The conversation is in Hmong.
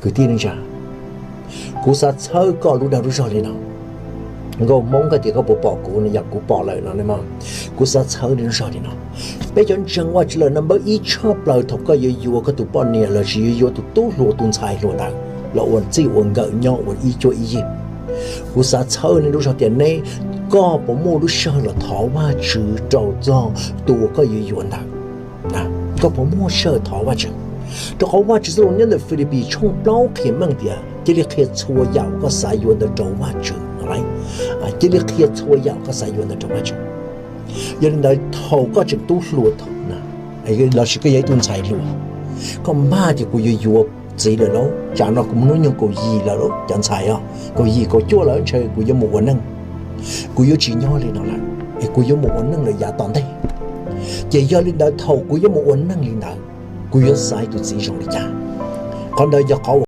Kwv tij neej tsa, kuv xav txhawb koj lub dag lub zog li no. Nkauj Hmoob, koj tias koj puas pom kuv no, yog kuv pom lawm no. Kuv xav txhawb nej lub zog li no. Peb cov ntseeg Vajtswv lawm no, npawb ib tshaj plaws thaum koj yuav yuav koj tus poj niam los sis yuav yuav tus tub hluas tus ntxhais hluas ntawd los ua txij ua nkawm nyob ua ib cuab ib yig, kuv xav txhawb nej lub zog tias neb, koj puas muaj lub sij hawm los thov Vajtswv rau txog tus uas koj yuav yuav ntawd? Koj puas muaj sij hawm thov Vajtswv? Rau qhov Vajtswv txoj lus nyob ntawm Filipis tshooj plaub qhia meej tias cia li qhia txhua yam uas koj xav yuav ntawd rau Vajtswv. Cia li qhia txhua yam uas koj xav yuav ntawd rau Vajtswv. Yog li ntawd, thaum koj tseem tub hluas los sis koj yog ib tug ntxhais hluas, koj npaj tias kuv yuav yuav txiv lawm lauj, tsam no kuv hnub nyoog kaum yim lawm lauj, cov ntxhais os, kaum yim kaum cuaj lawm, ntshe kuv yuav mus ua neej, kuv yuav tsis nyob li no lawm es kuv yuav mus ua neej lawm yav tom ntej. Ces yog li ntawd, thaum kuv yuav mus ua neej li ntawd, kuv yuav xaiv tus txiv zoo li cas? Qhov ntawd yog qhov